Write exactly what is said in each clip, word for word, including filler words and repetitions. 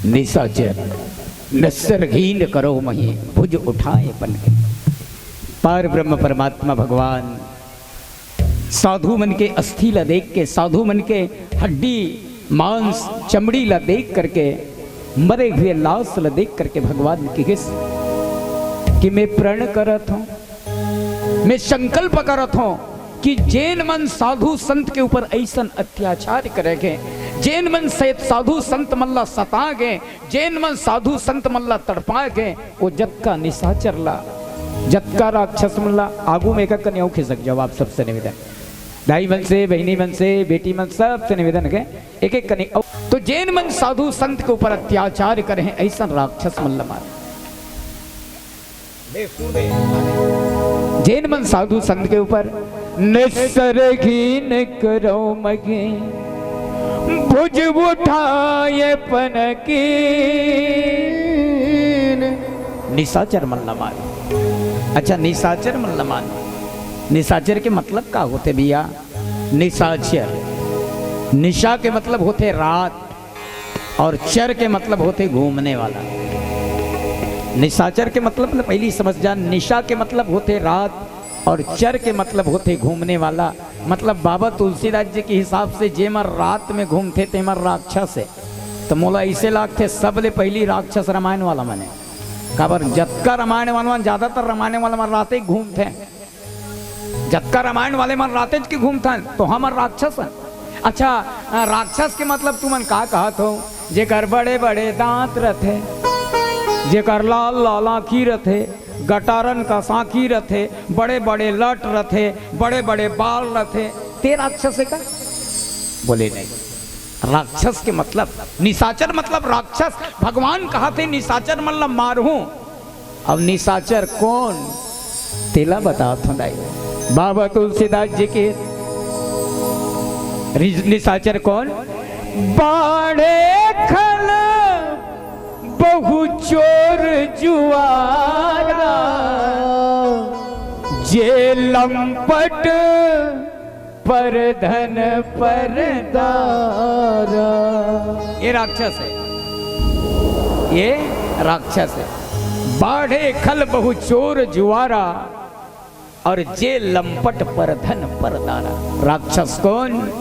निशाचर, नस्सर घीन करो मही, भुज उठाए पनके। पार ब्रह्म परमात्मा भगवान साधु मन के अस्थि ला देख के, साधु मन के हड्डी, मांस, चमड़ी ला देख करके, मरे हुए लाश ला देख करके भगवान किहिस कि मैं प्रण करत हूँ, मैं संकल्प करत हूँ कि जेन मन साधु संत के ऊपर अइसन अत्याचार करे गे, जेन मन से साधु संत मन ला सता गे, जेन मन साधु संत मन ला तड़पा गे, वो जतका निशाचर ला, जतका राक्षस मन ला, आगू में एक-एक कने अउ खिसक जाओ, आप सबसे निवेदन, दाई मन से, बहिनी मन से, बेटी मन, सबसे निवेदन है, एक-एक कने अउ। तो जेन मन साधु संत के ऊपर अत्याचार करे हैं, अइसन राक्षस मन ला मार। जेन मन साधु संत के ऊपर नस्सर घीन करो मही, भुज उठाए पनके। निशाचर मन ला मार। अच्छा, निशाचर मन ला मार। निशाचर के मतलब का होथे भैया? निशाचर, निशा के मतलब होथे रात, और चर के मतलब होथे घूमने वाला। निशाचर के मतलब ल पहली समझ जा, निशा के मतलब होथे रात और चर के मतलब होथे घूमने वाला। मतलब बाबा तुलसीदास जी के हिसाब से जेमन रात में घूमथे तेमन राक्षस हे। तो मोला अइसे लागथे सबले पहली राक्षस रामायण वाला मन हे। काबर जतका रामायण वाला मन, ज्यादातर रामायण वाला मन राते घूमथे। जतका रामायण वाले मन रातेच के घूमथन, तो हमर राक्षस हन। अच्छा, अ, राक्षस के मतलब तुमन का कहत हो? जेकर बड़े-बड़े दांत रथे, जेकर लाल-लाल आँखी रथे, गटारन कस आँखी रथे, बड़े-बड़े लट रथे, बड़े-बड़े बाल रथे, ते राक्षस हे का? बोले नहीं। राक्षस के मतलब, निशाचर मतलब राक्षस। भगवान कहथे निशाचर मन ला मारहूं। अब निशाचर कोन, तेला बतात हंव दाई। बाबा तुलसीदास जी के रिज-, निशाचर कोन? बाढ़े खल बहु चोर जुआरा, जे लंपट परधन परदारा। ये राक्षस हे, ये राक्षस हे। बाढ़े खल बहु चोर जुआरा, और जे लंपट परधन परदारा। राक्षस कोन?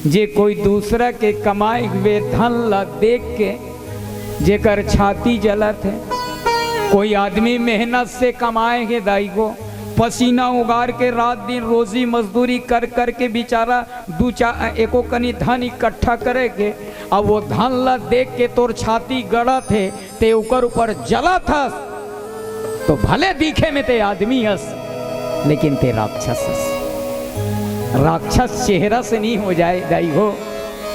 जे कोई दूसरा के कमाए हुए धन ला देख के जेकर छाती जलत हे। कोई आदमी मेहनत से कमाए हे दाई गो, पसीना उगार के रात दिन रोजी मजदूरी कर कर के बेचारा दू चार एको कनी धन इकट्ठा करे के, अब वो धन ला देख के तोर छाती गड़त हे, ते ओकर ऊपर जलत हस, तो भले दिखे में ते आदमी हस, लेकिन ते राक्षस हस। राक्षस चेहरा से नहीं हो जाए दाई हो।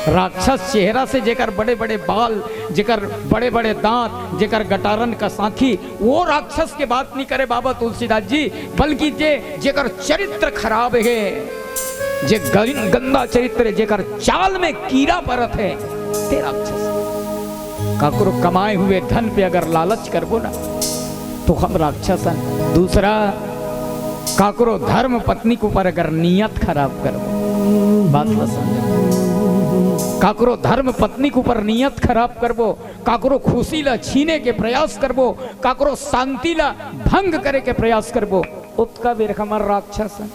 राक्षस चेहरा से, जेकर बड़े-बड़े बाल, जेकर बड़े-बड़े दांत, जेकर गटारन कस आँखी, वो राक्षस के बात नहीं करे बाबा तुलसीदास जी, बल्कि जे, जेकर चरित्र खराब हे, जे गं-, गंदा चरित्र हे, जेकर चाल में कीड़ा परत हे, ते राक्षस। काकरो कमाए हुए धन पे अगर लालच करबो ना, तो हम राक्षस हन। दूसरा, काकरो धर्म पत्नी के ऊपर अगर नियत खराब करबो, बात ला समझो, काकरो धर्म पत्नी के ऊपर नियत खराब करबो, काकरो खुशी ला छीने के प्रयास करबो, काकरो शांति ला भंग करे के प्रयास करबो, ओतका बेर हमर राक्षस हन।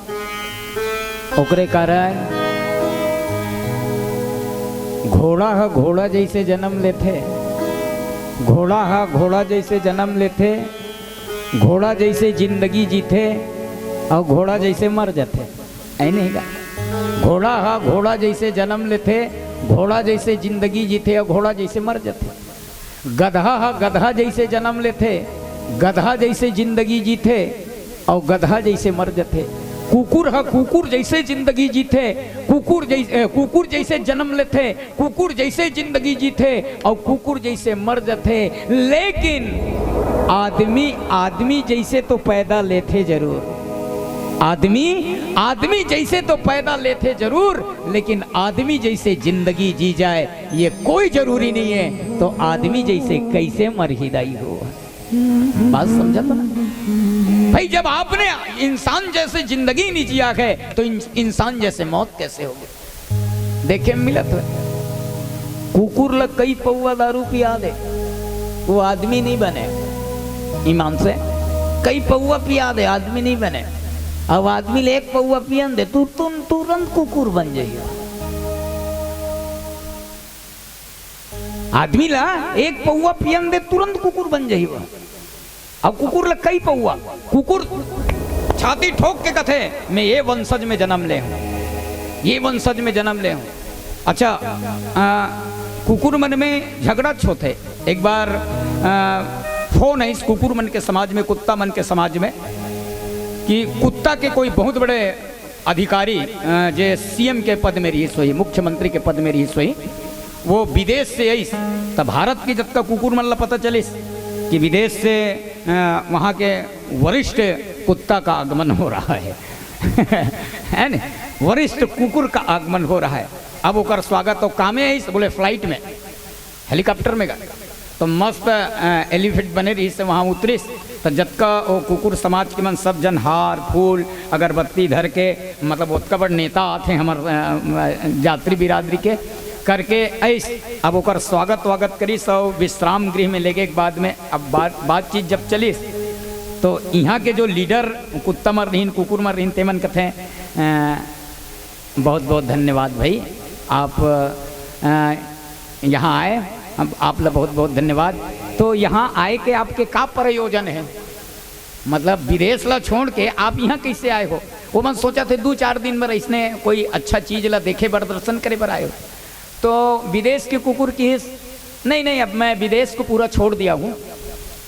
ओकरे कारण घोड़ा ह घोड़ा जइसे जनम लेथे, घोड़ा ह घोड़ा जइसे जनम लेथे, घोड़ा जइसे जिंदगी जीथे अउ घोड़ा जइसे मर जाथे। ऐ नहीं गा? घोड़ा ह घोड़ा जइसे जनम लेथे, घोड़ा जइसे जिंदगी जीथे अउ घोड़ा जइसे मर जाथे। गदहा ह गदहा जइसे जनम लेथे, गदहा जइसे जिंदगी जीथे अउ गदहा जइसे मर जथे। कुकुर ह कुकुर जइसे जिंदगी जीथे, कुकुर जइसे, ए, कुकुर जइसे जनम लेथे, कुकुर जइसे जिंदगी जीथे अउ कुकुर जइसे मर जथे। लेकिन आदमी, आदमी जइसे तो पैदा लेथे जरूर, आदमी, आदमी जइसे तो पैदा लेथे जरूर, लेकिन आदमी जइसे जिंदगी जी जाए, ये कोई जरूरी नहीं है। तो आदमी जइसे कइसे मरही दाई हो? बात समझत हो ना भाई? जब आपने इंसान जैसे जिंदगी नहीं जिया है, तो इन-, इंसान जैसे मौत कैसे होगी? देखे मिलत है। कुकुर ल कई पौवा दारू पिया दे, वो आदमी नहीं बने। ईमान से, कई पौवा पिया दे, आदमी नहीं बने। अब आदमी ले एक पौवा पियन दे, तू तुम तुरंत कुकुर बन जाइए। आदमी ला एक पौवा पियन दे, तुरंत कुकुर बन जाइए। अब कुकुर ल कई पौवा, कुकुर छाती ठोक के कथे, "मैं ये वंशज में जन्म ले हूँ, ये वंशज में जन्म ले हूँ।" अच्छा, आ, कुकुर मन में झगड़ा होथे। एक बार, आ, फोन आइस कुकुर मन के समाज में, कुत्ता मन के समाज में, कि कुत्ता के कोई बहुत बड़े अधिकारी, अ, जे सीएम के पद में रहिस होही, मुख्यमंत्री के पद में रहिस होही, वो विदेश से आइस, त भारत के जतका कुकुर मन ला पता चलिस कि विदेश से, अ, वहाँ के वरिष्ठ कुत्ता का आगमन हो रहा है। है न? वरिष्ठ कुकुर का आगमन हो रहा है। अब ओकर स्वागत तो कामे आइस, बोले फ्लाइट में, हेलीकॉप्टर में गा, तो मस्त, अ, एलिफेंट बने रहिस, वहाँ उतरिस, तो जतका वो कुकुर समाज के मन सब जन हार, फूल, अगरबत्ती धर के, मतलब, ओतका बड़ नेता आथे हमर, अ, अ, जात्री बिरादरी के, करके आइस। अब ओकर स्वागत वागत करिस, सब विश्राम गृह में लेगे के बाद में, अब बात, बातचीत जब चलिस, तो इहाँ के जो लीडर कुत्ता मन रहिन, कुकुर मन रहिन, तेमन कथे, अ, बहुत बहुत धन्यवाद भाई, आप, अ, यहाँ आए, हम आप ला बहुत बहुत धन्यवाद। तो यहाँ आए के आपके का प्रयोजन है? मतलब, विदेश ला छोड़ के आप यहाँ कैसे आए हो? वो मन सोचथे दू चार दिन बर इसने कोई अच्छा चीज ला देखे बर, दर्शन करे बर आए हो। तो विदेश के कुकुर किहिस, "नहीं, नहीं, अब मैं विदेश को पूरा छोड़ दिया हूँ,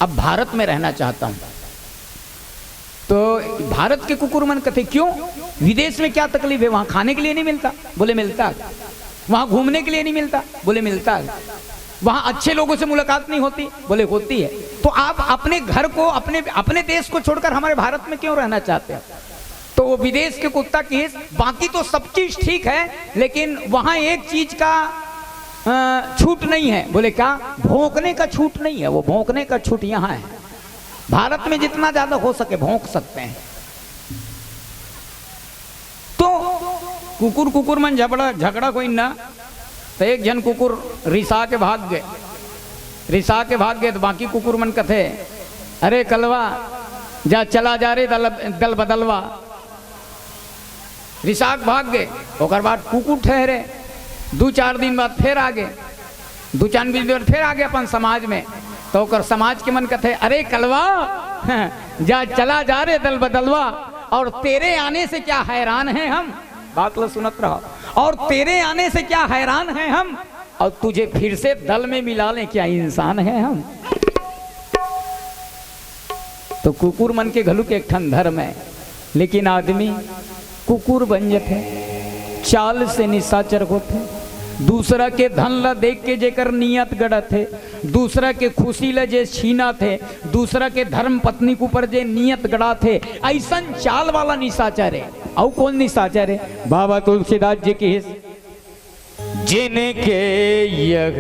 अब भारत में रहना चाहता हूँ।" तो भारत के कुकुर मन कथे, "क्यों? विदेश में क्या तकलीफ है? वहाँ खाने के लिए नहीं मिलता?" बोले, "मिलता है।" "वहाँ घूमने के लिए नहीं मिलता?" बोले, "मिलता है।" "वहाँ अच्छे लोगों से मुलाकात नहीं होती?" बोले, "होती है।" "तो आप अपने घर को, अपने, अपने देश को छोड़कर हमारे भारत में क्यों रहना चाहते हैं?" तो वो विदेश के कुत्ता किहिस, "बाकी तो सब चीज ठीक है, लेकिन वहाँ एक चीज का, अ, छूट नहीं है।" बोले, "क्या?" "भौंकने का छूट नहीं है, वो भौंकने का छूट यहाँ है।" भारत में जितना ज्यादा हो सके भौंक सकते हैं। तो कुकुर, कुकुर मन झगड़ा, झगड़ा कोई ना, तो एक झन कुकुर रिसा के भाग गए। रिसा के भाग गए तो बाकी कुकुर मन कथे, "अरे कलवा, जा चला जा रे दल, दल बदलवा।" रिसा के भाग गए। ओकर बाद कुकुर ठहरे, दू चार दिन बाद फिर आ गए। दू चार दिन बाद फिर आ गए अपन समाज में, तो ओकर समाज के मन कथे, "अरे कलवा, जा चला जा रे दल बदलवा, और तेरे आने से क्या हैरान हैं हम।" बात ला सुनत रहो, "और तेरे आने से क्या हैरान हैं हम, और तुझे फिर से दल में मिला लें, क्या इंसान हैं हम।" तो कुकुर मन के घलुक एक ठन धर्म है, लेकिन आदमी कुकुर बन जथे, चाल से निशाचर होथे। दूसरा के धन ला देख के जेकर नियत गड़त हे, दूसरा के खुशी ला जे छीनत हे, दूसरा के धर्म पत्नी के ऊपर जे नियत गड़ात हे, अइसन चाल वाला निशाचर हे। अउ कौन निशाचर हे? बाबा तुलसीदास जी किहिस, जिनके यह,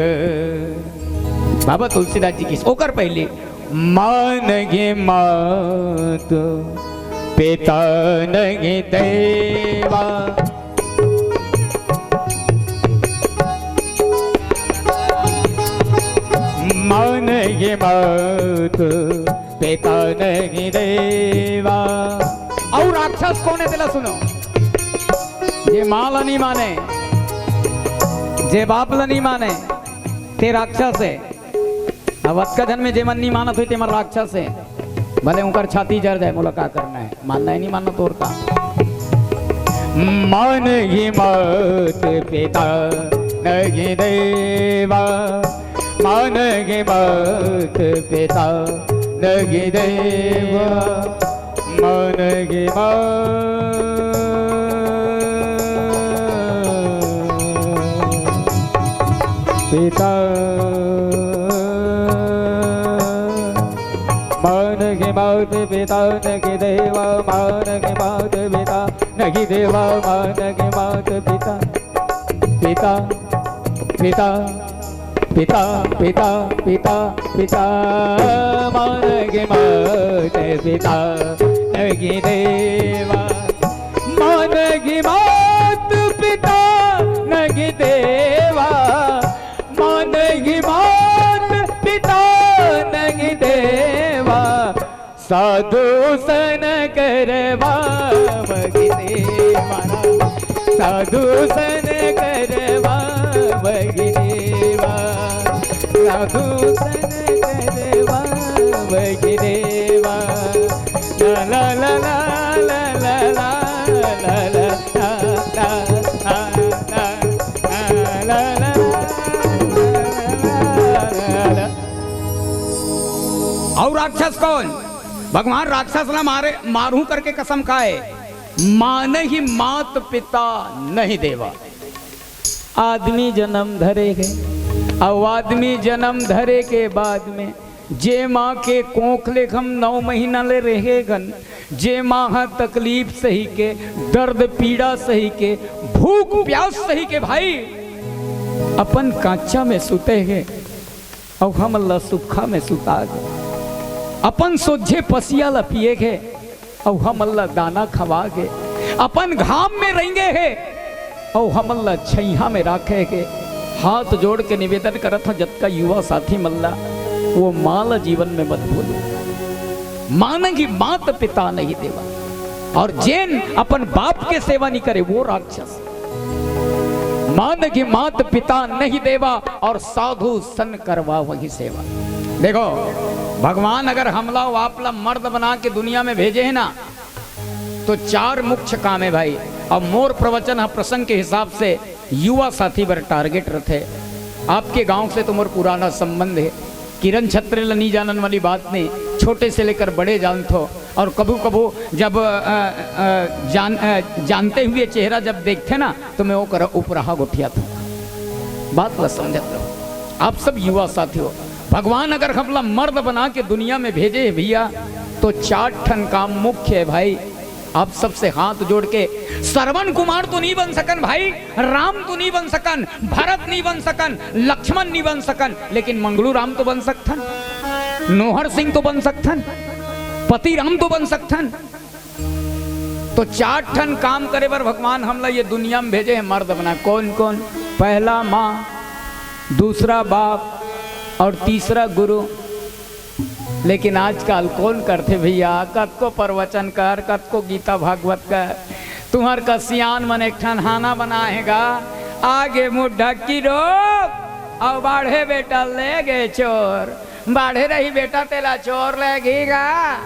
बाबा तुलसीदास जी किहिस, ओकर पहले, मानहि मात पिता नहीं देवा, मानहि मात पिता नहीं देवा। अउ राक्षस कौन हे, तेला सुनो। जे माँ ला नहीं माने, जे बाप ला नहीं माने, ते राक्षस हे। अब अतका झन में जेमन नहीं मानत होही, तेमन राक्षस हे। भले उंकर छाती जर जाए, मोला का करना हे, मानना हे नहीं मानना तोर का। मानहि मात पिता नहीं देवा, मानहि मात पिता नहीं देवा, मानहि मात पिता, मानहि मात पिता नहीं देवा, मानहि मात पिता नहीं देवा, मानहि मात पिता, पिता, पिता, पिता, पिता, पिता, पिता, मानहि मात पिता नहीं देवा, मानहि मात पिता नहीं देवा, नहीं मात पिता नहीं देवा, साधु सन करवा वही देवा, साधु सन करवा वही देवा, साधु सन करवा वही देवा। ला ला ला ला ला ला ला ला ला ला ला ला ला ला। अउ राक्षस कोन? भगवान राक्षस ला मारे, मारहूं करके कसम खाए। मानहि मात पिता नहीं देवा। आदमी जनम धरे हे, अउ आदमी जनम धरे के बाद में जे माँ के कोख ले हम नौ महीना ले रहे गन, जे माँ ह तकलीफ सही के, दर्द पीड़ा सही के, भूख प्यास सही के भाई, अपन कांचा में सुते हे, अउ हमन ला सुक्खा में सुता गे। अपन सोझे पसिया ला पिए गे, अउ हमन ला दाना खवा गे। अपन घाम में रेंगे हे, अउ हमन ला छइहां में राखे गे। हाथ जोड़ के निवेदन करत हंव, जतका युवा साथी मन ला, वो माँ ला जीवन में मत भूलो। मानहि मात पिता नहीं देवा, अउ जेन अपन बाप के सेवा नहीं करे, वो राक्षस। मानहि मात पिता नहीं देवा, अउ साधु सन करवा वही सेवा। देखो, भगवान अगर हमला अउ आपला मर्द बना के दुनिया में भेजे हे ना, तो चार मुख्य काम हे भाई। अब मोर प्रवचन ह प्रसंग के हिसाब से युवा साथी बर target रथे। आपके गांव से तो मोर पुराना संबंध हे। किरण छत्री ल नी जानन वाली बात नहीं, छोटे से लेकर बड़े जानथो। अउ कभू कभू जब अ, अ, जान, अ, जानते हुए चेहरा जब देखथे ना, तो मैं ओकर उपराहा गोठियाथों। बात ला समझत रहो। आप सब युवा साथी हो, भगवान अगर हमला मर्द बना के दुनिया में भेजे हे भैया, तो चार ठन काम मुख्य हे भाई। आप सबसे हाथ जोड़ के, श्रवण कुमार तो नहीं बन सकन भाई, राम तो नहीं बन सकन, भरत नहीं बन सकन, लक्ष्मण नहीं बन सकन, लेकिन मंगलू राम तो बन सकथन, नोहर सिंह तो बन सकथन, पति राम तो बन सकथन। तो चार ठन काम करे बर भगवान हमला ये दुनिया में भेजे हे मर्द बना। कौन कौन? पहला माँ, दूसरा बाप अउ तीसरा गुरु। लेकिन आजकल कौन करथे भैया? कतको प्रवचन कर, कतको गीता भागवत कर, तुम्हर कस सियान मन एक ठन हाना बनाए हे गा, आगे मुंह ढक्की रोक, अउ बाढ़े बेटा ले गे चोर। बाढ़े रही बेटा, तेला चोर ले गे गा,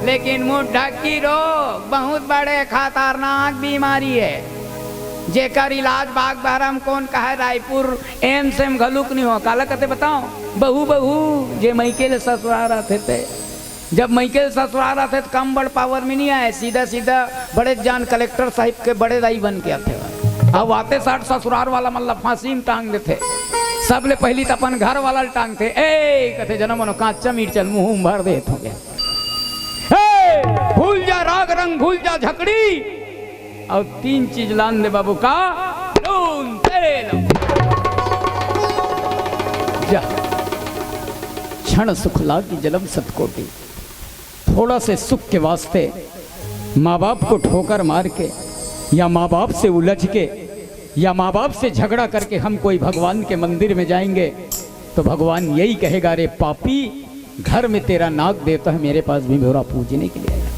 लेकिन मुंह ढक्की रोक, बहुत बड़े खतरनाक बीमारी हे, जेकर इलाज बागबाहरा म कोन कहय, रायपुर एम्स म घलुक नहीं हो। काला कथे बताओ, बहू बहू जे मइके ले ससुरार आथे ते, जब मइके ले ससुरार आथे त कम बड़ पावर में नहीं आए, सीधा सीधा बड़े जान कलेक्टर साहिब के बड़े दाई बन के आथे। अब आते साठ ससुरार वाला मन ला फांसी में टांग देथे। सबले पहली त अपन घर वाला ल टांगथे, ए कथे, "जनम मनो कांचा मीट चल मुंह में भर दे थोंगे।" ए, भूल जा राग रंग, भूल जा झकड़ी, अउ तीन चीज लान दे बाबू का, नून तेल। जा, क्षण सुख लागी जलम सतकोटि। थोड़ा से सुख के वास्ते माँ बाप को ठोकर मार के, या माँ बाप से उलझ के, या माँ बाप से झगड़ा करके हम कोई भगवान के मंदिर में जाएंगे, तो भगवान यही कहेगा, "रे पापी, घर में तेरा नाग देवता है, मेरे पास भी मेरा पूजने के लिए आया।"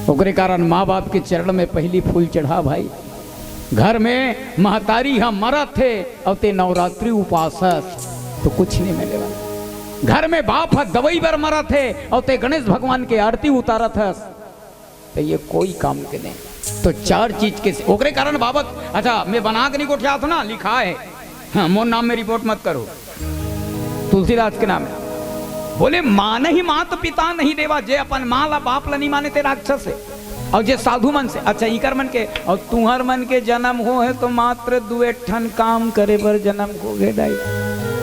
ओकरे कारण माँ बाप के चरण में पहली फूल चढ़ा भाई। घर में महतारी ह मरत हे अउ ते नवरात्रि उपास हस, तो कुछ नहीं मिले वाला। घर में बाप ह दवाई बर मरत हे अउ ते गणेश भगवान के आरती उतारत हस, तो ये कोई काम के नहीं। तो चार चीज के से, ओकरे कारण बाबत, अच्छा, मैं बना के नहीं गोठियात ना, लिखा है, हाँ, मोर नाम में रिपोर्ट मत करो, तुलसीदास के नाम है। बोले, "मानहि मात पिता नहीं देवा", जे अपन माँ ला बाप ला नहीं माने, ते राक्षस है। अउ जे साधु मन से, अच्छा, इकर मन के, अउ तुहर मन के जन्म हो है तो मात्र दुए ठन काम करे बर जन्म हो गे दाई।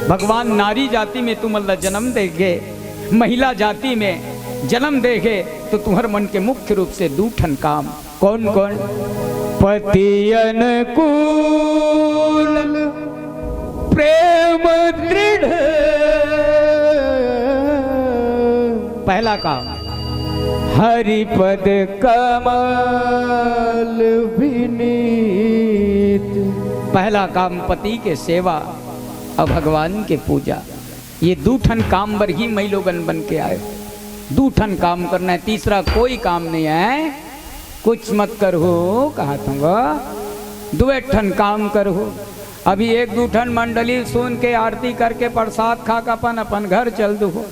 भगवान नारी जाति में तुमन ला जन्म दे गे, महिला जाति में जन्म दे गे, तो तुहर मन के मुख्य रूप से दू ठन काम। कौन कौन? पति अनुकूल प्रेम दृढ़। पहला काम, हरि पद कमल विनीत। पहला काम पति के सेवा, अउ भगवान के पूजा। ये दू ठन काम बर ही मई लोगन बन के आए। दू ठन काम करना है, तीसरा कोई काम नहीं है। कुछ मत करहू, कहा तुम दुए ठन काम करहू। अभी एक दू ठन मंडली सुन के आरती करके प्रसाद खा के अपन अपन घर चल दुहू,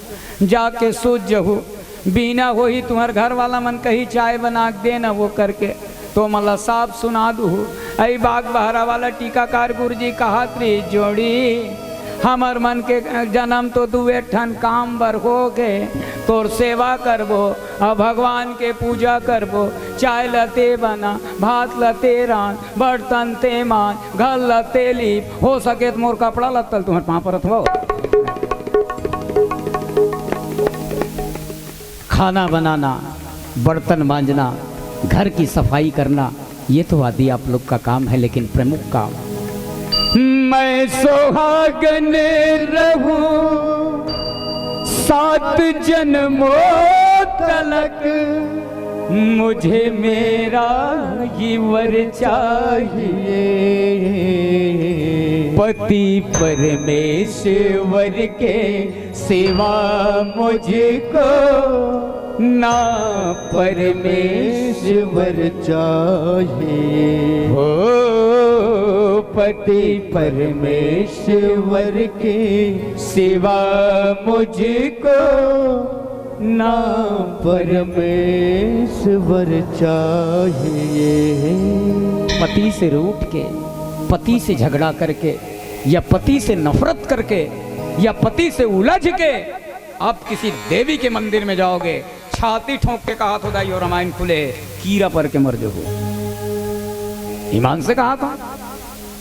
जाके सूत जहू। बीना होही, तुम्हर घर वाला मन कही चाय बना के दे ना, वो करके तो मला साफ सुना दुहू। अई बाग बहरा वाला टीकाकार गुरुजी कहत रही, जोड़ी हमर मन के जन्म तो दुए ठन काम बर हो गे, तोर सेवा करबो अउ भगवान के पूजा करबो। चाय लते बना, भात लते रांध, बर्तन ते मांज, घर लते लीप, हो सके त मोर कपड़ा लत्ता ल तुम्हर पाँव परत हो। खाना बनाना, बर्तन मांजना, घर की सफाई करना, ये तो आदि आप लोग का काम है, लेकिन प्रमुख काम, मैं सुहागन रहूं सात जन्मों तलक, मुझे मेरा ही वर चाहिए। पति परमेश्वर के सिवा मुझको ना परमेश्वर चाहिए। हो पति परमेश्वर के सिवा मुझको ना परमेश्वर चाहिए। पति से रूठ के, पति से झगड़ा करके, या पति से नफरत करके, या पति से उलझ के आप किसी देवी के मंदिर में जाओगे, छाती ठोंक के कहा थो, दाई, वो रामायण खुले हे, कीरा पर के मर जाओगे। ईमान से कहा थो,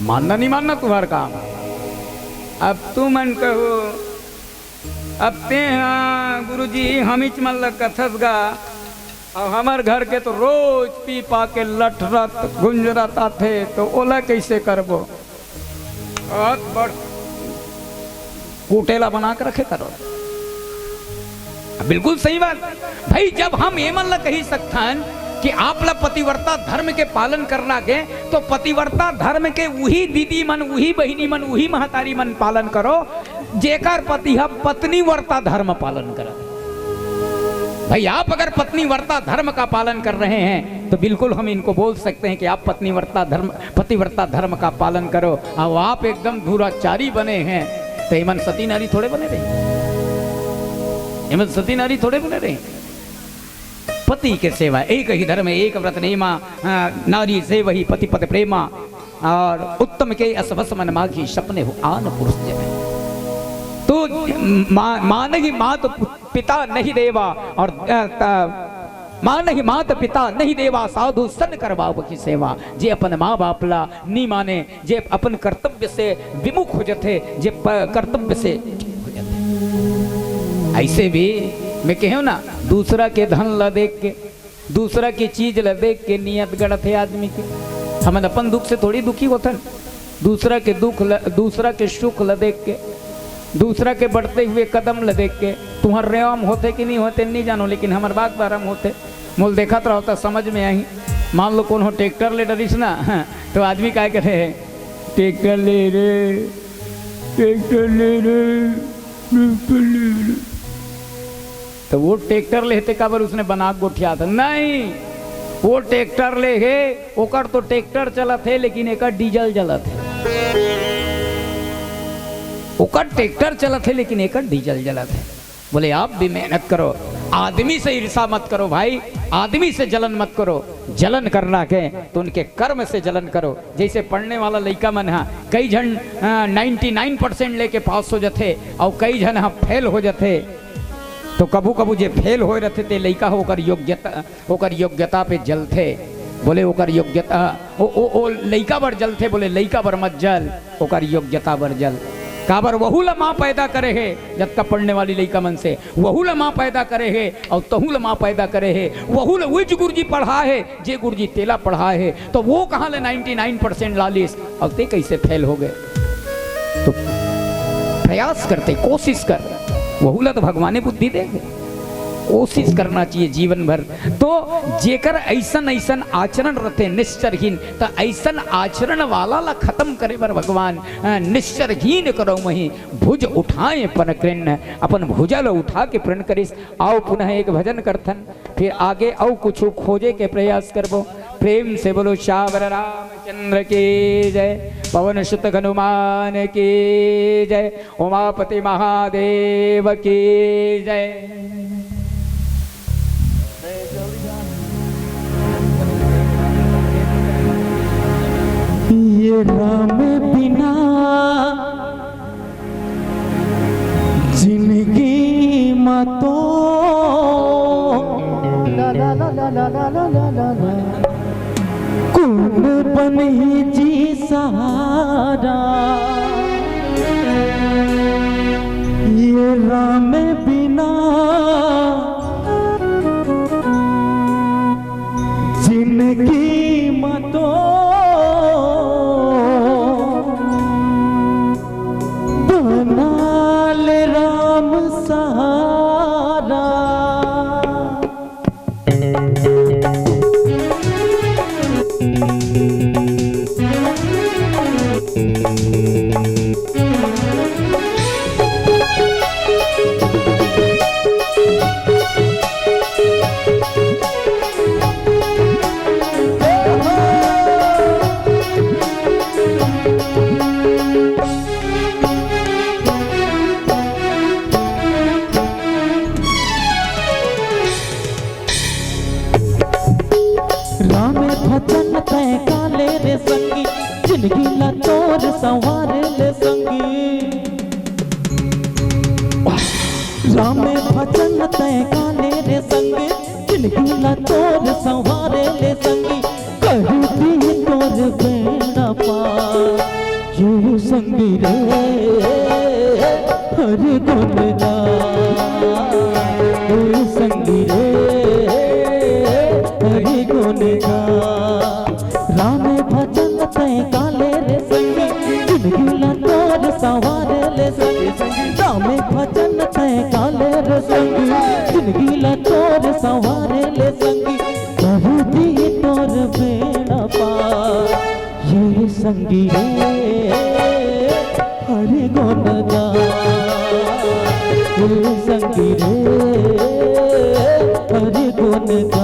मानना नहीं मानना तुम्हारा काम। अब तुमन कहो, अब ते हा गुरुजी हमीच मन ल कथस गा, अब हमर घर के तो रोज पी पा के लठरत गुंजरत आथे, तो ओला कैसे करबो? बहुत बड़ कुटेला बना के रखे करो। बिल्कुल सही बात भाई। जब हम ये मन ला कही सकथन कि आप ला पतिव्रता धर्म के पालन करना के, तो पतिव्रता धर्म के वही दीदी मन, वही बहिनी मन, वही महतारी मन पालन करो, जेकर पति ह पत्नी व्रता धर्म पालन करत। भाई, आप अगर पत्नी व्रता धर्म का पालन कर रहे हैं, तो बिल्कुल हम इनको बोल सकते हैं कि आप पत्नी व्रता धर्म, पतिव्रता धर्म का पालन करो। और आप एकदम दुराचारी बने हैं, तो एमन सती नारी थोड़े बने रहे, एमन सती नारी थोरे बने रहे। पति के सेवा एक ही धर्म, एक व्रत नेमा, अ, नारी सेवहि पति पद प्रेमा। और उत्तम के अस वस मन माघी, सपने हो आन पुरुष जने। तो मा-, मानहि मात पु-, पिता नहीं देवा, और, अ, त-, मानहि मात पिता नहीं देवा, साधु सन करवावहि सेवा। जे अपन माँ बाप ला नी माने, जे अपन कर्तव्य से विमुख हो जथे, जे प-, कर्तव्य से हो जथे। ऐसे भी मैं कहेंव ना, दूसरा के धन ला देख के, दूसरा के चीज ला देख के नियत गड़थे आदमी के। हमन अपन दुख से थोड़ी दुखी होथन। दूसरा के दुख ल-, दूसरा के सुख ला देख के, दूसरा के बढ़ते हुए कदम ला देख के, तुहर रेवा म होथे कि नहीं होथे, नहीं जानो, लेकिन हमर बाग बारा म होथे। मोल देखत रहो त समझ में आही। मान लो कोनो ट्रैक्टर ले डरिस ना, तो आदमी काय करे हे, "ट्रैक्टर ले रे, ट्रैक्टर ले रे, ट्रैक्टर ले रे।" तो वो ट्रैक्टर ले हे ते काबर उसने बना के गोठियात हे? नहीं, वो ट्रैक्टर ले हे, ओकर तो ट्रैक्टर चलत हे, लेकिन एकर डीजल जलत हे। ओकर ट्रैक्टर चलत हे, लेकिन एकर डीजल जलत हे। बोले, आप भी मेहनत करो, आदमी से ईर्षा मत करो भाई, आदमी से जलन मत करो। जलन करना के तो उनके कर्म से जलन करो। जैसे पढ़ने वाला लइका मन हा, कई झन, अ, नाइंटी नाइन परसेंट लेके पास हो जथे, और कई झन हा फेल हो जथे। तो कभू कभू जे फेल होए रथे, ते लइका हो, ओकर योग्यता, ओकर योग्यता पे जलथे। बोले, ओकर योग्यता, ओ, ओ, ओ लइका बर जलथे, बोले, लइका बर मत जल, ओकर योग्यता बर जल। काबर वहू ला माँ पैदा करे हे, जतका पढ़ने वाली लइका मन से, वहू ला माँ पैदा करे हे, और तहू ला माँ पैदा करे हे, वहू ला उज गुरुजी पढ़ाए हे, जे गुरुजी तेला पढ़ाए हे, तो वो कहाँ ले नाइंटी नाइन परसेंट ला लिस, और ते कैसे फेल हो गए? तो प्रयास करते, कोशिश कर, वहू ला तो भगवाने बुद्धि दे हे। कोशिश करना चाहिए जीवन भर। तो जेकर अइसन अइसन आचरण रथे निश्चरहीन, त अइसन आचरण वाला ला खतम करे बर भगवान, अ, निश्चरहीन करौ मही भुज उठाए पन कृन, अपन भुजा ला उठा के प्रण करिस। आओ पुनः एक भजन करथन, फिर आगे अउ कुछु खोजे के प्रयास करबो। प्रेम से बोलो सावर रामचंद्र की जय, पवन सुत हनुमान की जय, उमापति महादेव की जय। ये राम बिना जिनगी म तो कोन बनही जी सहारा। ये राम बिना जिनगी म तो बना ले राम सहारा। राम भजन तै काले रे संगी, जिनगी ला तोर संवार ले संगी। राम भजन तै काले रे संगी, जिनगी ला तोर संवार ले संगी। कर दी तोर बेड़ा पार। ये संगी रे, हरि गुण गा। ये संगी रे, हरि गुण गा। राम भजन तै काले रे संगी, जिनगी ला तोर संवार ले संगी। राम भजन तै काले रे संगी, जिनगी ला तोर संवार ले संगी। कर दी तोर बेड़ा पार। ये संगी रे, हरि गुण गा। ये संगी रे, हरि गुण गा।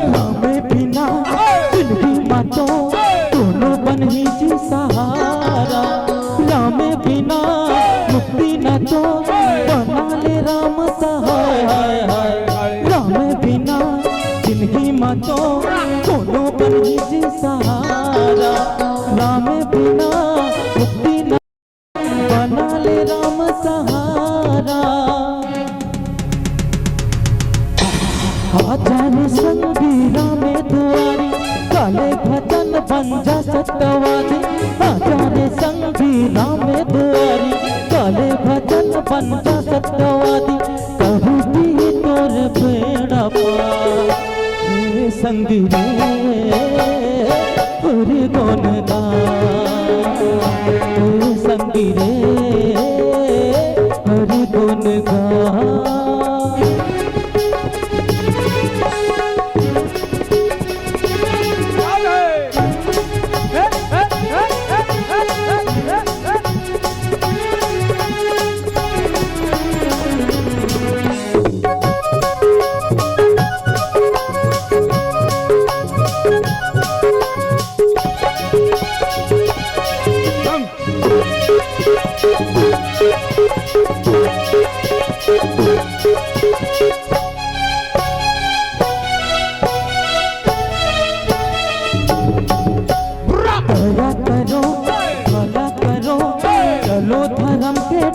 राम बिना जिनगी मा तो कोनो बनही जी सहारा। राम बिना मुक्ति न तो बना ले राम सहाय। राम बिना जिनगी मा तो कोनो बनही जी सहारा। राम बिना मुक्ति न बना ले राम सहारा। आजा रे संगी राम दुआरी, काले भजन बन जा सत्यवादी। आजा रे संगी राम दुआरी, काले भजन बन जा सत्यवादी। कहूँ भी तोर बेड़ा पार। हे संगी रे, हरि गुण गा। हे संगी रे, हरि गुण गा।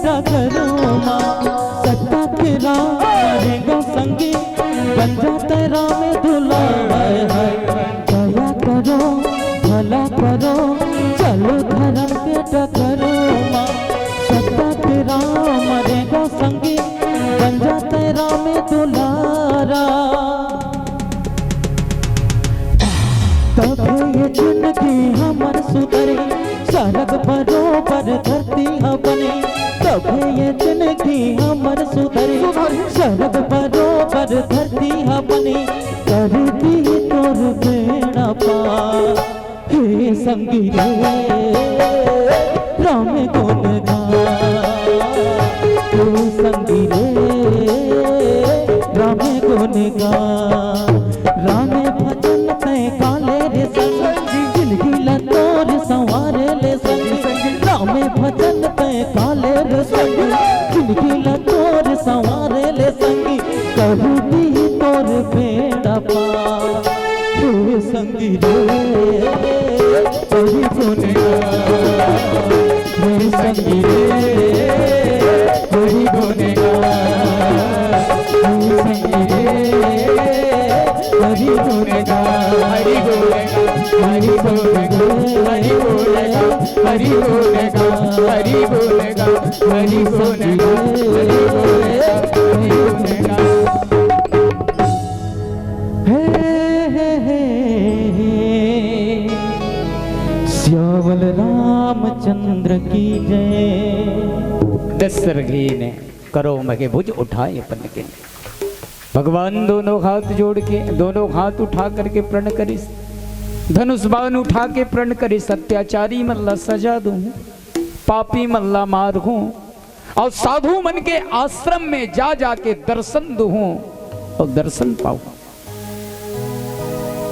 डगरू मा सत्ता के राम रेंगो संगी, बन जाते राम दुलार। हाय हाय, दया करो, भला करो, चलो धर्म के डगरू मा सत्ता के राम रेंगो संगी, बन जाते राम दुलारा। तभे ये जिंदगी हमर सुधरे, सरग बरोबर धरती ह बने। तभे ये जिंदगी हमर सुधरे, सरग बरोबर धरती ह बने। कर दी तोर बेड़ा पार, हे संगी रे, राम गुण गा। हे संगी रे, राम गुण गा। राम भजन तै काले रे संगी, जिंदगी ला तोर संवारे ले संगी। राम भजन तै काले रे संगी, जिंदगी ला तोर संवारे ले संगी। कर दी तोर बेड़ा पार, हे संगी रे, हरि गुण गा। हे संगी रे, हरि गुण गा। हे संगी रे, हरि गुण गा। हरि गुण गा, हरि गुण गा, हरि गुण गा, हरि गुण गा, हरि गुण गा, हरि गुण गा, हरि गुण गा। हे, हे, हे, हे। सियावर रामचंद्र की जय। दशरथ जी ने करो मगे भुज उठाए पन के। भगवान दोनों हाथ जोड़ के, दोनों हाथ उठा करके प्रण करिस, धनुष बाण उठा के प्रण करिस, अत्याचारी मन ला सजा दूं, पापी मन ला मारहूं, और साधु मन के आश्रम में जा जाके दर्शन दूं और दर्शन पाऊं।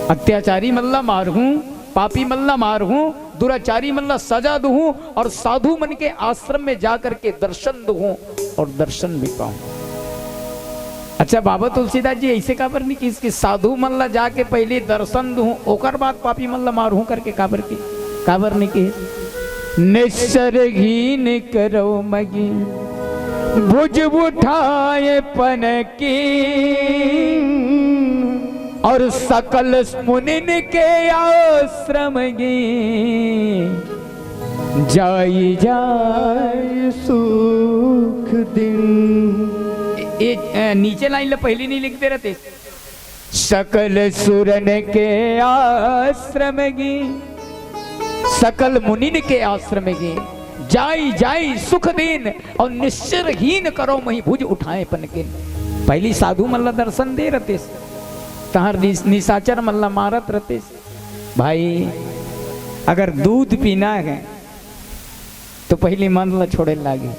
अत्याचारी मन ला मारहूं, पापी मन ला मारहूं, दुराचारी मन ला सजा दूं और साधु मन के आश्रम में जा करके दर्शन दूं और दर्शन भी पाऊं। अच्छा, बाबा तुलसीदास जी ऐसे काबर नहीं किहिस कि साधु मन ला जाके पहले दर्शन दूं, ओकर बाद पापी मन ला मारहूं करके काबर की, काबर नहीं किहिस? निश्चर हीन करो मगी भुज उठाए पन की, और सकल मुनिन के आश्रम की, जाई जाई सुख दिन। ए, ए, नीचे लाइन ला पहली नहीं लिखते रहते। सकल सुरन के आश्रम की, सकल मुनिन के आश्रम की, जाई जाई सुख दिन, और निश्चर हीन करो मही भुज उठाए पन किन। पहली साधु मन ला दर्शन दे रहते, तहार नि-, निशाचर मन ला मारत रहते। भाई, अगर दूध पीना है तो पहली मंद ला छोड़े लागी।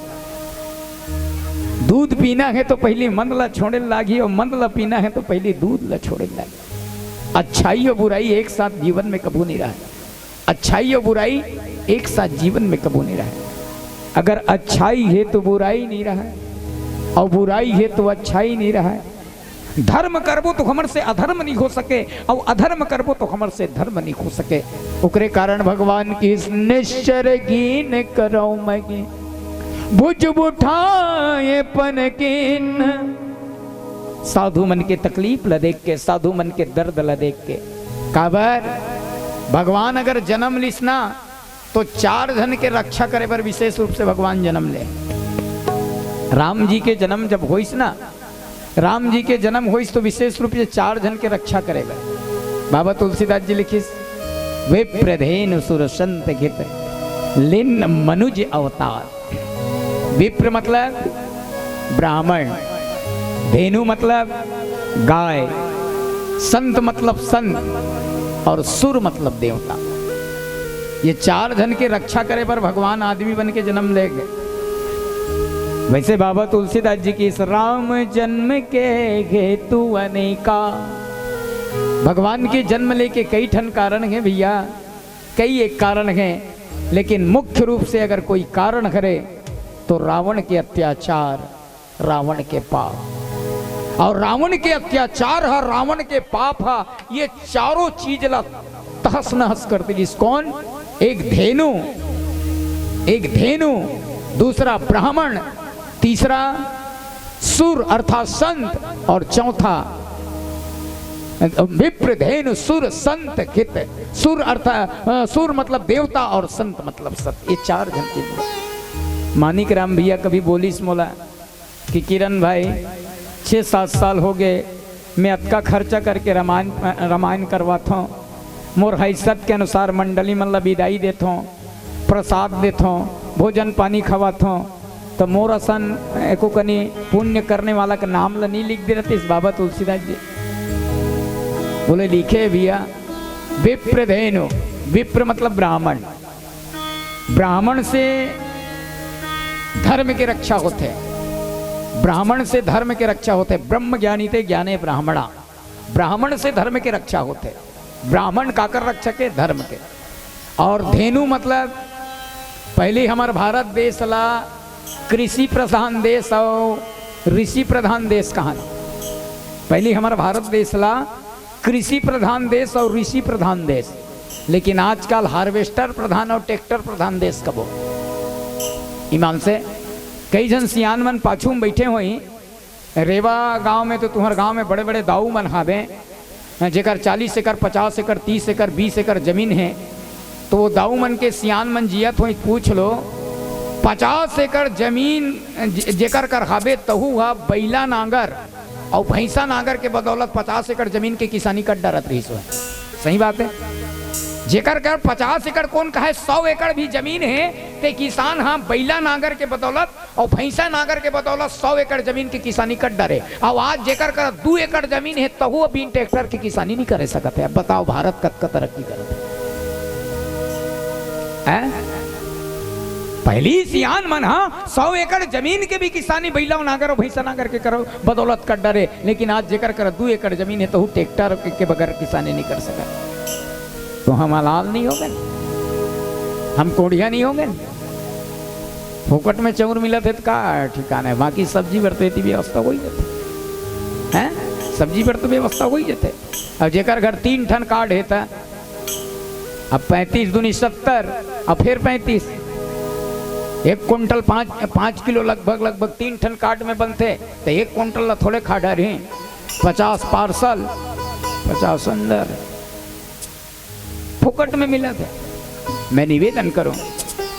दूध पीना है तो पहली मंद ला छोड़े लागी, और मंद ला पीना है तो पहली दूध ला छोड़े लागी। अच्छाई और बुराई एक साथ जीवन में कभू नहीं रहा। अच्छाई और बुराई एक साथ जीवन में कभू नहीं रहा। अगर अच्छाई है तो बुराई नहीं रहा, और बुराई है तो अच्छाई नहीं रहा। धर्म करबो तो हमर से अधर्म नहीं हो सके, और अधर्म करबो तो हमर से धर्म नहीं हो सके। ओकरे कारण भगवान किहिस निश्चर हीन करो मगी भुज उठाए पन किन। साधु मन के तकलीफ ला देख के, साधु मन के दर्द ला देख के, काबर भगवान अगर जन्म लिस ना, तो चार झन के रक्षा करे बर विशेष रूप से भगवान जन्म ले। राम जी के जन्म जब होइस ना, राम जी के जन्म होइस तो विशेष रूप से चार झन के रक्षा करे बर। बाबा तुलसीदास जी लिखिस, विप्र धेनु सुर संत हित, लिन्न मनुज अवतार। विप्र मतलब ब्राह्मण, धेनु मतलब गाय, संत मतलब संत, और सुर मतलब देवता। ये चार झन के रक्षा करे बर भगवान आदमी बन के जन्म ले गे। वैसे बाबा तुलसीदास जी किहिस राम जन्म के हेतु अनेका। भगवान के जन्म लेके कई ठन कारण है भैया, कई एक कारण है, लेकिन मुख्य रूप से अगर कोई कारण हरे तो रावण के अत्याचार, रावण के पाप, और रावण के अत्याचार हा, रावण के पाप हा, ये चारों चीज ला तहस नहस कर दिलिस। कौन? एक धेनु, एक धेनु दूसरा ब्राह्मण, तीसरा सुर अर्थात संत, और चौथा विप्र धेनु सुर संत हित। सुर अर्थ, अ, सुर मतलब देवता और संत मतलब सत, ये चार झन के। मानिक राम भैया कभी बोलिस मोला कि किरण भाई, छः सात साल हो गए, मैं अतका खर्चा करके रामायण, अ, रामायण करवाथों, मोर हैसियत के अनुसार मंडली मन ला बिदाई देथों, प्रसाद देथों, भोजन पानी खवाथों, तो मोर असन एको कनी पुण्य करने वाला के नाम ला नहीं लिख दे रहते इस बाबा तुलसीदास जी। बोले, लिखे भैया, विप्र धेनु, विप्र मतलब ब्राह्मण, ब्राह्मण से धर्म के रक्षा होथे, ब्राह्मण से धर्म के रक्षा होथे, ब्रह्म ज्ञानी ते ज्ञाने ब्राह्मणा, ब्राह्मण से धर्म के रक्षा होथे। ब्राह्मण काकर रक्षक है? धर्म के। और धेनु मतलब, पहली हमर भारत देश ला कृषि प्रधान देश और ऋषि प्रधान देश कहन। पहली हमर भारत देश ला कृषि प्रधान देश और ऋषि प्रधान देश, लेकिन आजकल हार्वेस्टर प्रधान और ट्रैक्टर प्रधान देश कबो। ईमान से, कई झन सियान मन पाछू में बैठे होही, रेवा गांव में तो तुम्हर गांव में बड़े-बड़े दाऊ मन हावे, जेकर चालीस एकड़, पचास एकड़, तीस एकड़, बीस एकड़ जमीन है, तो वो दाऊ मन के सियान मन जियत होही, पूछ लो, पचास एकड़ जमीन जे-, जेकर कर हावे, तहू हा बैला नांगर और भैंसा नांगर के बदौलत पचास एकड़ जमीन के किसानी कर डरत रहिस होय। सही बात है। जेकर कर पचास एकड़ कौन कहे, सौ एकड़ भी जमीन है, ते किसान हा बैला नांगर के बदौलत और भैंसा नांगर के बदौलत सौ एकड़ जमीन के किसानी कर डरे। और आज जेकर कर दू एकड़ जमीन है, तहू अभी ट्रैक्टर के किसानी नहीं करे सकत है। अब बताओ, भारत कतका तरक्की करत है, हैं? पहली सियान मन हा सौ एकड़ जमीन के भी किसानी बैला नांगर और भैंसा नांगर के करो बदौलत कर डरे, लेकिन आज जेकर कर दू एकड़ जमीन है, तहू ट्रैक्टर के, के बगैर किसानी नहीं कर सकत। तो हम हलाल नहीं हो गए, हम कोढ़िया नहीं हो गए। फोकट में चाउर मिलत है तो का ठिकाना है, बाकी सब्जी बर तो एती व्यवस्था हो ही जाथे, हैं? सब्जी बर तो व्यवस्था हो ही जाथे। अब जेकर घर तीन ठन कार्ड है, त अब पैंतीस दूनी सत्तर, अब फिर पैंतीस, एक कुंटल पाँच, पाँच किलो लगभग, लगभग तीन ठन कार्ड में बनथे, तो एक कुंटल ला थोड़े खा डारही, पचास पार्सल, पचास अंदर, फोकट में मिलत है। मैं निवेदन करूं,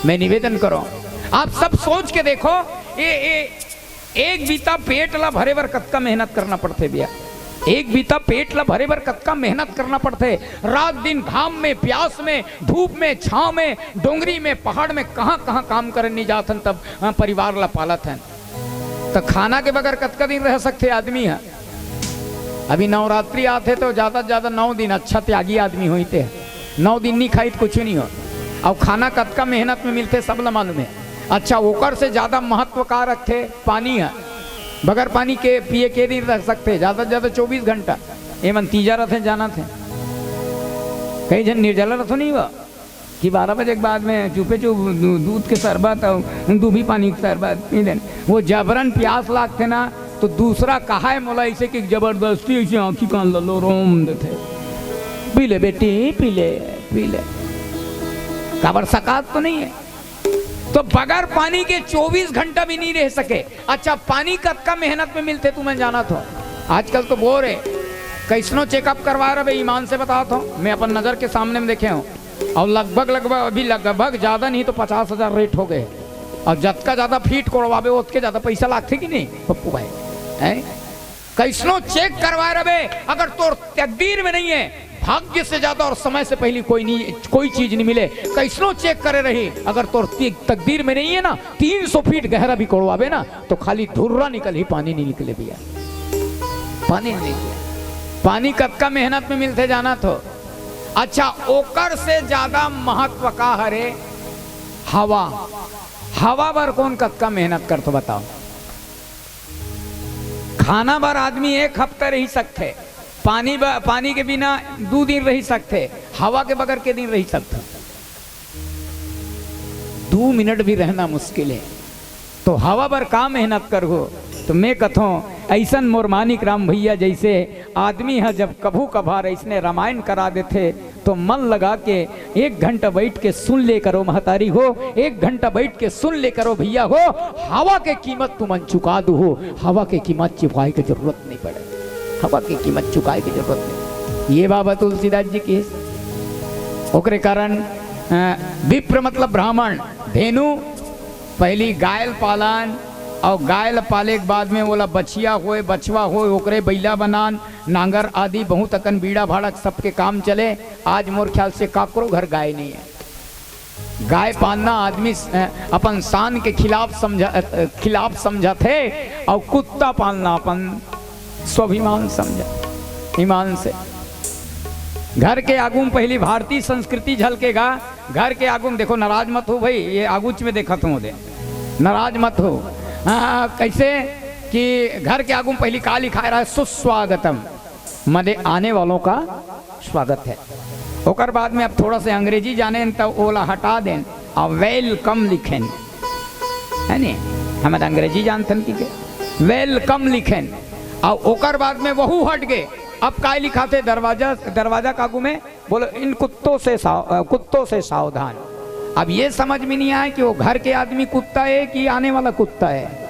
मैं निवेदन करूं, आप सब सोच के देखो, ये, ये एक बीता पेट ला भरे बर कतका मेहनत करना पड़थे भैया, एक बीता पेट ला भरे बर कतका मेहनत करना पड़थे। रात दिन घाम में, प्यास में, धूप में, छांव में, डोंगरी में, पहाड़ में, कहां कहां काम करे नहीं जात हन, तब, हाँ, परिवार ला पालत हन। तो खाना के बगैर कतका दिन रह सकथे आदमी ह? अभी नवरात्रि आथे तो ज्यादा से ज्यादा नौ दिन अच्छा त्यागी आदमी होइते, नौ दिन नहीं खाई तो कुछ नहीं हो। और खाना कतका मेहनत में मिलथे, सब ला मालूम है। अच्छा, ओकर से ज्यादा महत्व का रखथे? पानी ह। बगैर पानी के पिए के दिन रह सकथे, ज्यादा से ज्यादा चौबीस घंटा। ये मन तीजा रथे, जाना थे, कई झन निर्जला रथो नहीं हुआ कि बारह बजे के बाद में चुपे चुप दू-, दूध के शरबत और दूबी पानी के शरबत पी लेन। वो जबरन प्यास लागथे ना, तो दूसरा कहाए मोला ऐसे कि जबरदस्ती ऐसे आँखी कान ललो रोम देथे, "पी ले बेटी, पी ले, पी ले।" काबर सकात तो नहीं है, तो बगैर पानी के चौबीस घंटा भी नहीं रह सके। अच्छा, पानी कतका मेहनत में मिलथे, तुमन जानत हो? आजकल तो बोर है, कैसनो चेकअप करवा रहे, ईमान से बतावत हो, मैं अपन नजर के सामने में देखे हूँ, और लगभग, लगभग, अभी लगभग ज्यादा नहीं तो पचास हजार रेट हो गए, और जतका ज्यादा फीट कोड़वाबे, ओतके ज्यादा पैसा लागथे कि नहीं, पप्पू भाई? हैं? कैसनो चेक करवाए रहे, अगर तोर तकदीर में नहीं है, भाग्य से ज्यादा और समय से पहले कोई नहीं, कोई चीज नहीं मिले। कैसनो चेक करे रही, अगर तोर ती-, तकदीर में नहीं है ना, तीन सौ फीट गहरा भी कोड़वाबे ना, तो खाली धुर्रा निकलही, पानी नहीं निकले भैया, पानी नहीं निकले। पानी कतका मेहनत में मिलथे, जानत हो? अच्छा, ओकर से ज्यादा महत्व का हरे? हवा। हवा बर कौन कतका मेहनत करथो, बताओ? खाना बर आदमी एक हफ्ता रही सकथे, पानी ब-, पानी के बिना दू दिन रही सकथे, हवा के बगैर के दिन रही सकथे? दू मिनट भी रहना मुश्किल है। तो हवा बर का मेहनत करहू? तो मैं कथों, अइसन मोर मानिक राम भैया जइसे आदमी ह जब कभू कभार अइसने रामायण करा देथे, तो मन लगा के एक घंटा बइठ के सुन ले करो महतारी हो, एक घंटा बइठ के सुन ले करो भैया हो। हवा के कीमत तुमन चुका दू हो, हवा के कीमत चुकाए के जरूरत नहीं पड़े, हवा के कीमत चुकाए के जरूरत नहीं। ये बाबा तुलसीदास जी की। ओकरे कारण, अ, विप्र मतलब ब्राह्मण, धेनु, पहली गाय ल पालन, अउ गाय ल पाले के बाद में ओला बछिया होय, बछवा होय, ओकरे बइला बनान, नांगर आदि बहुत अकन बीड़ा भाड़ा सबके काम चले। आज मोर ख्याल से काकरो घर गाय नहीं है। गाय पालना आदमी, अ, अपन शान के खिलाफ समझा, अ, खिलाफ समझत हे, अउ कुत्ता पालना अपन स्वाभिमान समझत, ईमान से। घर के आगू में पहली भारतीय संस्कृति झलकेगा। घर के आगू में देखो, नाराज मत हो भाई, ये आगूच में देखत हूँ दे, नाराज मत हो। हाँ, कैसे कि घर के आगू में पहली का लिखाए रहा है? सुस्वागतम, माने आने वालों का स्वागत है। ओकर बाद में अब थोड़ा से अंग्रेजी जाने तो ओला हटा देन, आ वेलकम लिखेन, है नी? हम तो अंग्रेजी जानथन की के वेलकम लिखेन, आ ओकर बाद में वहू हट गए। अब काय लिखाथे? दरवाजा, दरवाजा कागू में बोलो, इन कुत्तों से साव-, अ, कुत्तों से सावधान। अब ये समझ में नहीं आया कि वो घर के आदमी कुत्ता है कि आने वाला कुत्ता है।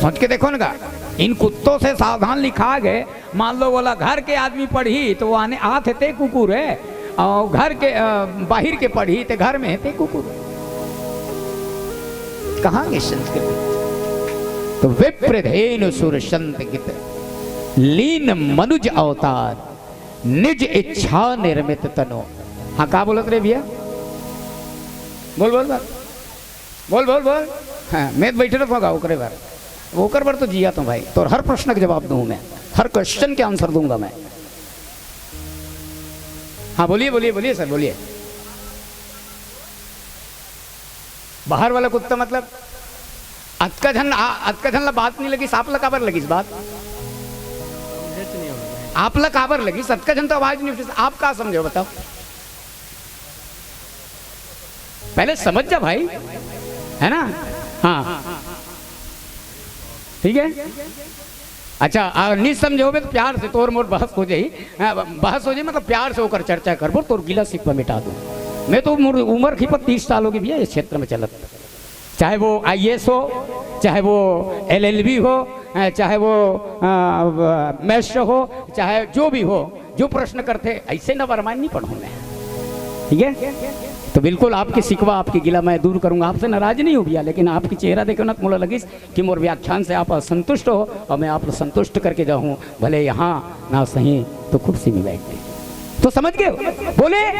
सोच के देखो ना, इन कुत्तों से सावधान लिखा गए। मान लो, बोला, घर के आदमी पढ़ी तो वो आने आत हे ते कुकुर है, और घर के, अ, बाहर के पढ़ी ते घर में हे ते कुकुर है। कहाँ गई संस्कृति? तो विप्र धेनु सुर संत गीत, लीन मनुज अवतार, निज इच्छा निर्मित तनु। हाँ, का बोलत रे भैया? बोल, बोल, बोल। बोल, बोल, बोल। हाँ, मैं तो बैठे रहूंगा ओकरे बर। ओकर बर तो जिया तो भाई, तोर हर प्रश्न के जवाब दूं मैं, हर क्वेश्चन के आंसर दूंगा मैं। हाँ, बोलिए, बोलिए, बोलिए सर, बोलिए। बाहर वाला कुत्ता मतलब अतका झन, आ, अतका झन ला बात नहीं लगिस, आप ला काबर लगिस बात? आप ला काबर लगिस? अतका झन तो आवाज नहीं उठिस, आप का समझो बताओ? पहले समझ जा भाई, है ना? हाँ, ठीक है। अच्छा, आ, नहीं समझोगे तो प्यार से तोर मोर बहस हो जाई। हाँ, बहस हो जाई, मतलब प्यार से होकर चर्चा करबो, तोर गिला शिकवा मिटा दूं। मैं तो मोर उम्र खिपत तीस साल होगे भैया इस क्षेत्र में चलत, चाहे वो आईएएस हो, चाहे वो एलएलबी हो, अ, चाहे वो, अ, मैश हो, चाहे जो भी हो, जो प्रश्न करते, ऐसे ना रामायण नहीं पढ़ूं मैं, ठीक है? तो बिल्कुल आपकी शिकवा, आपकी गिला मैं दूर करूंगा, आपसे नाराज नहीं हूं भैया, लेकिन आपकी चेहरा देखो ना, तो मोला लगिस कि मोर व्याख्यान से आप असंतुष्ट हो और मैं आप संतुष्ट करके जाऊं, भले यहाँ ना सही तो कुर्सी में बैठ के। तो समझ गए? बोले,